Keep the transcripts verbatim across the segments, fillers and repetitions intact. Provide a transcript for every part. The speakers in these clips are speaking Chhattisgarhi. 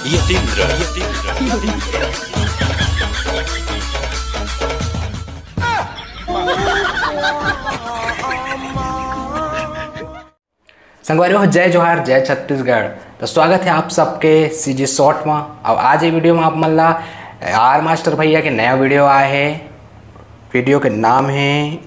यतींद्र, यतींद्र। संगवारी हो, जय जोहार, जय छत्तीसगढ़। तो स्वागत है आप सबके सीजी शॉर्ट में। और आज ये वीडियो में आप मन ला आर मास्टर भैया के नया वीडियो आए है। वीडियो के नाम है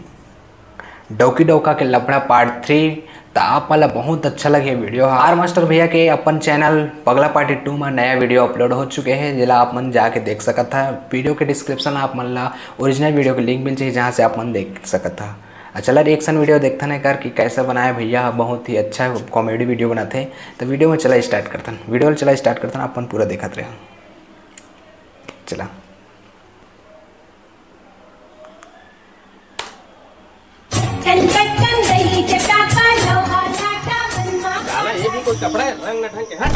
डौकी डौका के लफड़ा पार्ट थ्री। तो आप मन ला बहुत अच्छा लगे वीडियो। आर मास्टर भैया के अपन चैनल पगला पार्टी टू में नया वीडियो अपलोड हो चुके हैं, जेला आप मन जाके देख सकत हा। वीडियो के डिस्क्रिप्शन आप मन ला ओरिजिनल वीडियो के लिंक मिल जाही, जहाँ से आप मन देख सकत हा। आ, चला रिएक्शन वीडियो देखथन एकर कि कैसे बनाए भैया, बहुत ही अच्छा कॉमेडी वीडियो बनाथे। तो वीडियो में चला स्टार्ट करथन, वीडियो में चला स्टार्ट करथन, अपन पूरा देखत रहे। चला। चल चट्टन दही चटाका लोहा लाटा बनमा। साला ये भी कोई कपड़ा है? रंग न ढंग के, हट।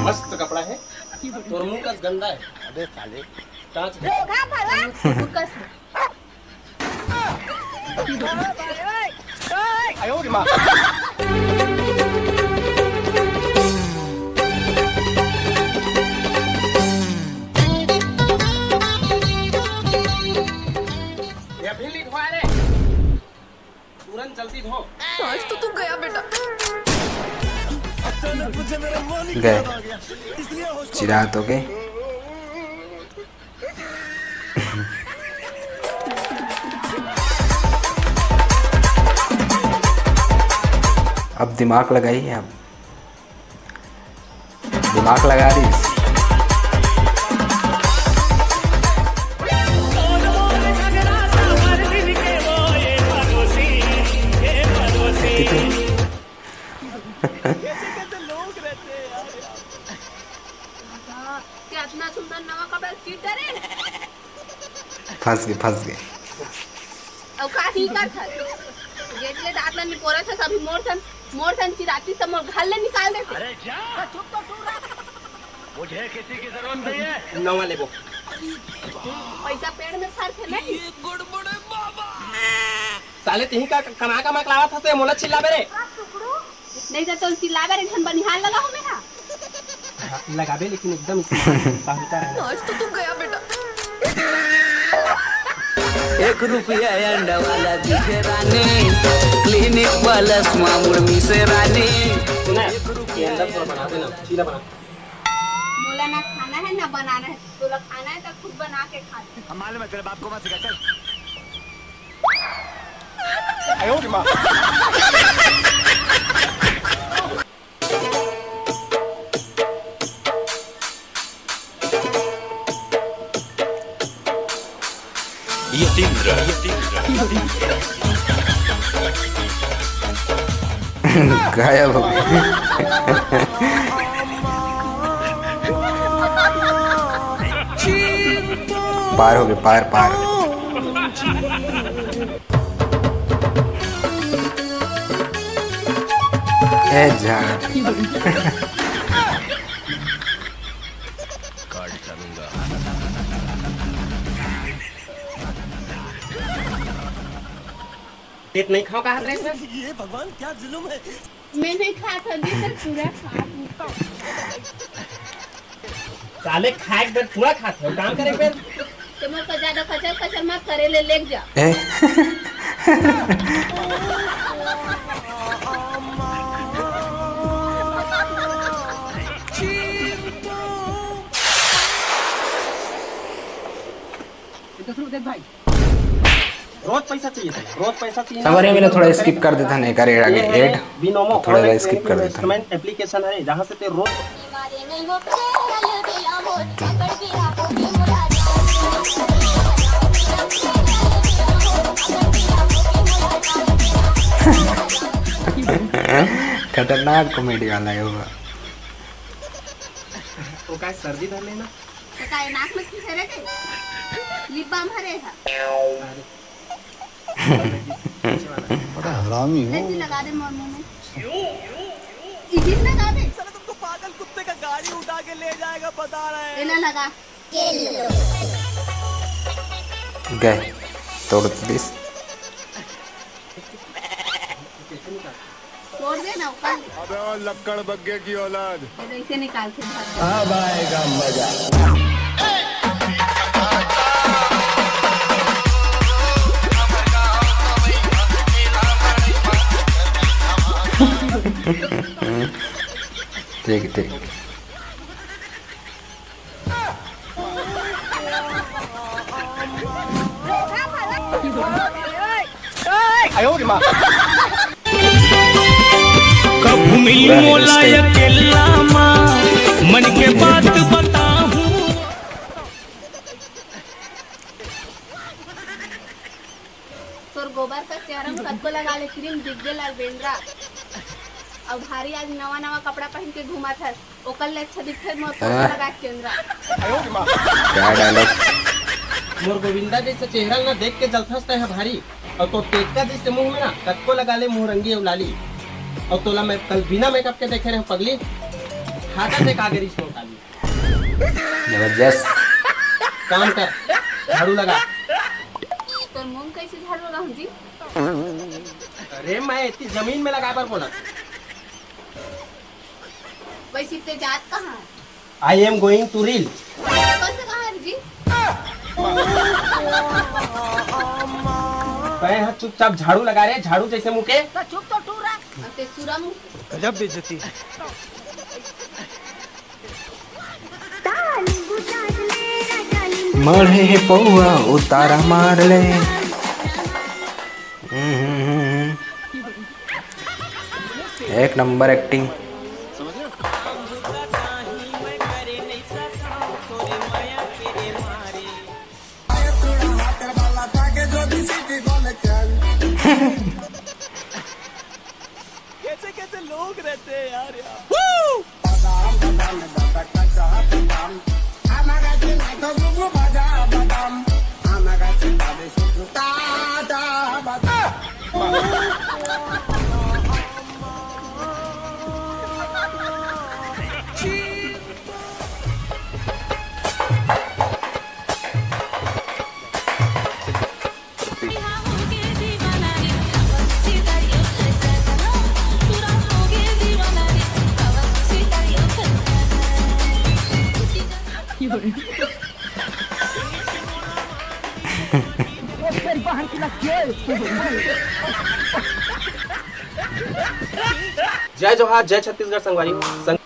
मस्त कपड़ा है। तोर मुंह का गंदा है। अबे साले। कांच है। ये अभी लिखवा रे। तुरंत जल्दी धो। आज तो तू गया बेटा। गए। चिरा तो गए। अब दिमाग लगाई है, अब दिमाग लगा रही। क्या इतना सुंदर नवा कपड़ा चीर डरे? फंस गए, फंस गए। अब का ही कर था? गेट ले दांत ला निपोरा था, सभी मोर सन, मोर सन चिराती सब मोर घर ले निकाल देते। अरे जा, चुप तो तू रह। मुझे किसी की जरूरत नहीं है। नवा लेबो। पैसा पेड़ में फर थे नहीं। साले तेही का कमा कमा के लावत हसे, मोला चिल्लाबे रे। नहीं तो तोल चिल्लाबे रे, धन बनिहार लगा हो मेरा। हाँ, लगाबे लेकिन एकदम इसी साहूकार है। आज तो तू गया बेटा। एक रुपया अंडा वाला दिखे रानी, क्लिनिक प्लस मामुड़ मिसे रानी। सुना, ये अंडा थोड़ा बना देना, चीला बना। मोला ना खाना है ना बनाना है, तोला खाना है तो खुद बना के खा ले। हम मालूम है तेरे बाप को मत सिखा, चल। यतींद्र, यतींद्र। गायब हो गए। पार हो गए, पार, पार। ए जान। पेट नहीं खाओ कहा रहे सर? ये भगवान क्या जुल्म है। मैं नहीं खाता जी सर, पूरा खा। साले खाए के बाद पूरा खाते हो, काम करे फिर। ते मोर का ज्यादा कचर कचर मत करे, ले लेके जा। ए? देख भाई, रोज पैसा चाहिए था, रोज पैसा चाहिए। संगवारी हो, थोड़ा skip कर देथन, एकर आगे ad, थोड़ा skip कर देथन। Investment application है, जहाँ से ते रोज खतरनाक comedy वाला है वो। वो का सर्दी धर लेना। तो काय नाक में की हरे के? Lip balm हरे है। अरे। बड़ा हरामी हो। ऐसी लगा दे मोर मुंह में। इजिन लगा दे। साला तुमको पागल कुत्ते का गाड़ी उठा के ले जाएगा, बता रहे हैं। एला लगा। गए। तोड़ दिस। छोड़ दे ना, उका। अबे ओ लक्कड़ बग्गे की औलाद। ये तो इसे निकाल के भाग। अब आएगा मजा। ठीक ठीक। कभू मिल मोला अकेला मा, मन के बात बताहूँ। तोर गोबर का चेहरा में कतको लगा ले क्रीम, दिख गे लाल बेंद्रा। अब भारी आज नवा नवा कपड़ा पहन के घूमत हस, ओकर ले अच्छा दिखथे मोर पोछा लगा के चंद्रा। क्या डायलॉग। मोर गोविंदा जैसे चेहरा ना देख के जलथस तय भारी, और तो टेटका जैसे मुंह में ना कतको लगा ले मुंह रंगी अउ लाली, और तोला मैं कल बिना मेकअप के देखे रहे पगली, हाटा से का गिरी छोड़ डाली। जबरदस्त। काम कर, झाड़ू लगा। तोर मुंह कैसे झाड़ू लगा जी? अरे मैं इतनी जमीन में लगाए बर बोला। वैसे ते जात कहाँ है? I am going to reel। कौन से कहाँ है जी? तय हा चुपचाप झाड़ू लगा रे, झाड़ू जैसे मुंह के। तो चुप तो टूरा। अब ते सुरा मुंह। गजब बेइज्जती। मढ़े हे पौआ उतारा मार ले। हम्म, हम्म, हम्म, हम्म। एक नंबर एक्टिंग। कैसे कैसे लोग रहते हैं यार, यार। जय जोहार, जय छत्तीसगढ़ संगवारी। संग-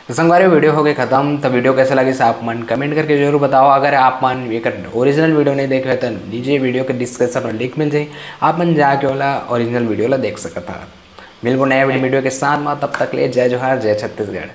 तो संगवारी, वीडियो हो गई खत्म। तो वीडियो कैसे लगी से आप मन कमेंट करके जरूर बताओ। अगर आप मन एक ओरिजिनल वीडियो नहीं देखे तो नीचे वीडियो के डिस्क्रिप्शन में लिंक मिल जाए, आप मन जाके ओला ओरिजिनल वीडियो ला देख सकत हा। मिलबो नया वीडियो के साथ में, तब तक ले जय जोहार, जय छत्तीसगढ़।